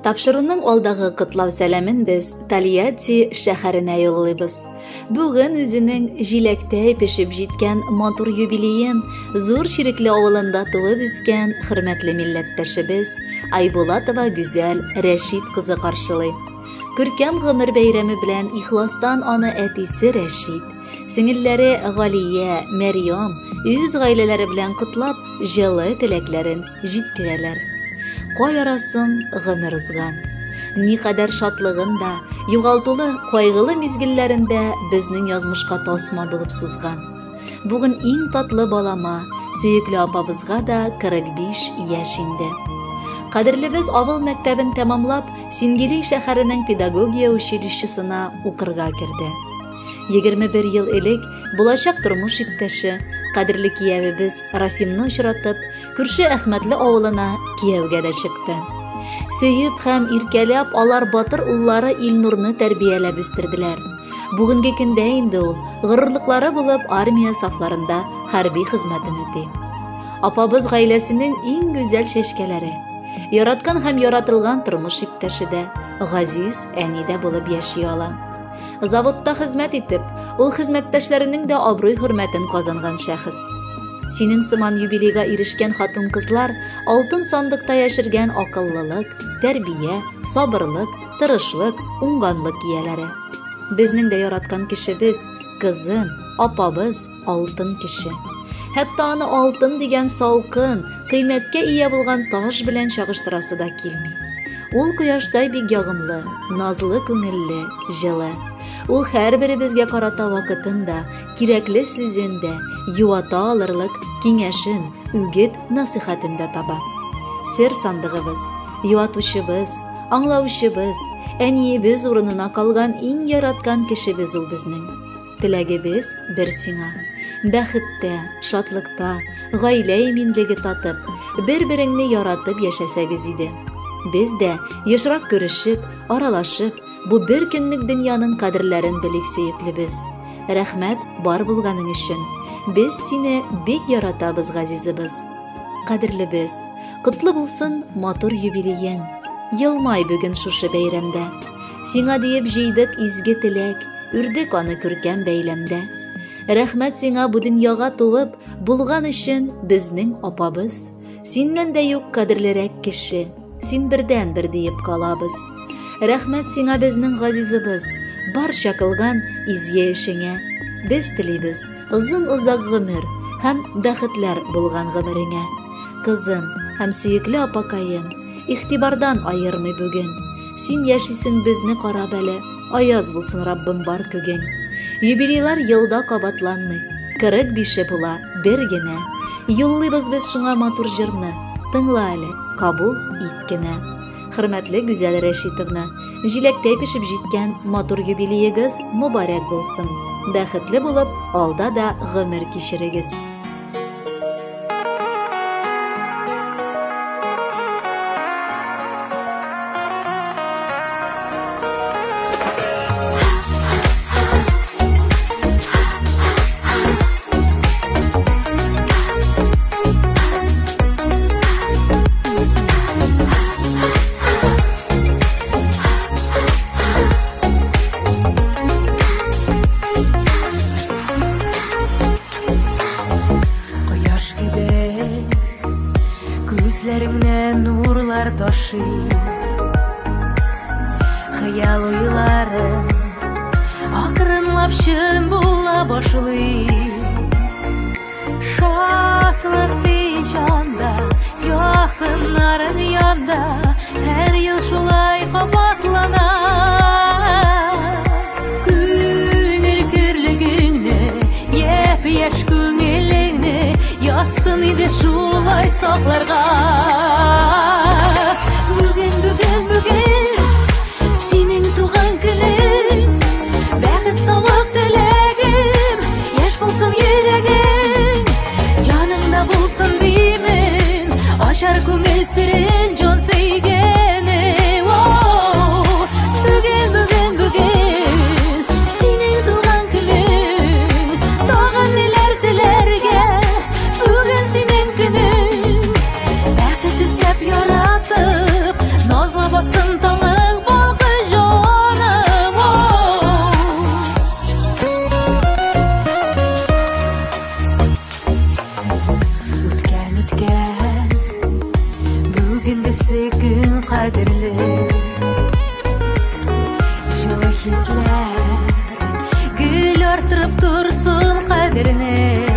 Тапшыруның алдагы котлау сәламен без Тольятти шәһәренә юллыйбыз. Бүген үзенең җиләктәй пешеп җиткән матур юбилеен Зур Чирекле авылында туып үскән хөрмәтле милләттәшебез Айбулатова Гүзәл Рәшит кызы каршылый. Күркәм гомер бәйрәме белән ихластан аны әтисе Рәшит, сеңелләре Галия, Мәрьям үз гаиләләре белән котлап, җылы теләкләрен җиткерәләр. Кай арасың гомер узган. Никадәр шатлыгын да, югалтулы, кайгылы мизгелләрен дә безнең язмышка тасма булып сузган. Бүген иң татлы балама, сөекле апабызга да 45 яшь инде. Кадерлебез авыл мәктәбен тәмамлап, Сингилей шәһәренең педагогия училищесына укырга керде. 21 ел элек булачак тормыш иптәше, кадерле киявебез Расимны очратып, күрше Әхмәтле авылына кияүгә дә чыкты. Сөеп һәм иркәләп алар батыр уллары Илнурны тәрбияләп үстерделәр. Бүгенге көндә инде ул горурлыклары булып армия сафларында хәрби хезмәтен үти. Апабыз гаиләсенең иң гүзәл чәчкәләре. Яраткан һәм яратылган тормыш иптәше дә, газиз әни дә булып яши ала. Заводта хезмәт итеп, ул хезмәттәшләренең дә абруй-хөрмәтен казанган шәхес. Синең сыман юбилейга ирешкән хатын-кызлар алтын сандыкта яшергән акыллылык, тәрбия, сабырлык, тырышлык, уңганлык ияләре. Безнең дә яраткан кешебез, кызым, апабыз, алтын кеше. Хәтта аны алтын дигән салкын, кыйммәткә ия булган таш белән чагыштырасы да килми. Ул кояштай бик ягымлы, назлы күңелле, җылы. Ул һәрберебезгә карата вакытын да, кирәкле сүзен дә, юата алырлык киңәшен, үгет, насыйхәтен дә таба. Сер сандыгыбыз, юатучыбыз, аңлаучыбыз, әниебез урынына калган иң яраткан кешебез ул безнең. Теләгебез бер сиңа. Бәхеттә, шатлыкта, гаилә иминлеге татып, бер-береңне яратып яшәсәгез иде. Без дә ешрак күрешеп, аралашып, бу бер көнлек дөньяның кадерләрен белик сөеклебез. Рәхмәт бар булганың өчен. Без сине бик яратабыз, газизыбыз. Кадерлебез, котлы булсын матур юбилеең. Елмай бүген шушы бәйрәмдә. Сиңа диеп җыйдык изге теләк, Үрдек аны күркәм бәйләмдә. Рәхмәт сиңа бу дөньяга туып, булган өчен безнең апабыз. Синнән дә юк кадерлерәк кеше. Син бердән бер диеп калабыз. Рәхмәт сиңа безнең газизыбыз, барча кылган изге эшеңә. Без телибез озын-озак гомер һәм бәхетләр булган гомереңә. Кызым һәм сөекле апакаем, игътибардан аермый бүген. Син яшисең безне карап әле, Аяз булсын Раббым бар күгең. Юбилейлар елда кабатланмый, 45-е була бер генә. Юллыйбыз без шуңа матур җырны, тыңла әле, кабул ит кенә. Хөрмәтле Гүзәл Рәшитовна, җиләктәй пешеп җиткән матур юбилеегыз мөбарәк булсын. Бәхетле булып, алда да гомер кичерегез. Кояш кебек күзләреңнән нурлар ташый. Хыял уйлары акрынлап чын була башлый. Шатлык җанда, якыннарың янда, һәр ел шулай кабатлана. Күңел көрлегеңне, япь-яшь күңелеңне язсын иде шулай сакларга. Бүген, бүген, бүген синең туган көнең, бәхет, саулык теләгем, яшь булсын йөрәгең, яныңда булсын димен, ачар күңел серен җан сөйгәнең. Бүген, бүген, бүген синең туган көнең, тагын ниләр теләргә, бүген синең көнең, бәхет кадерле. Җылы хисләр гел арттырып торсын кадерне.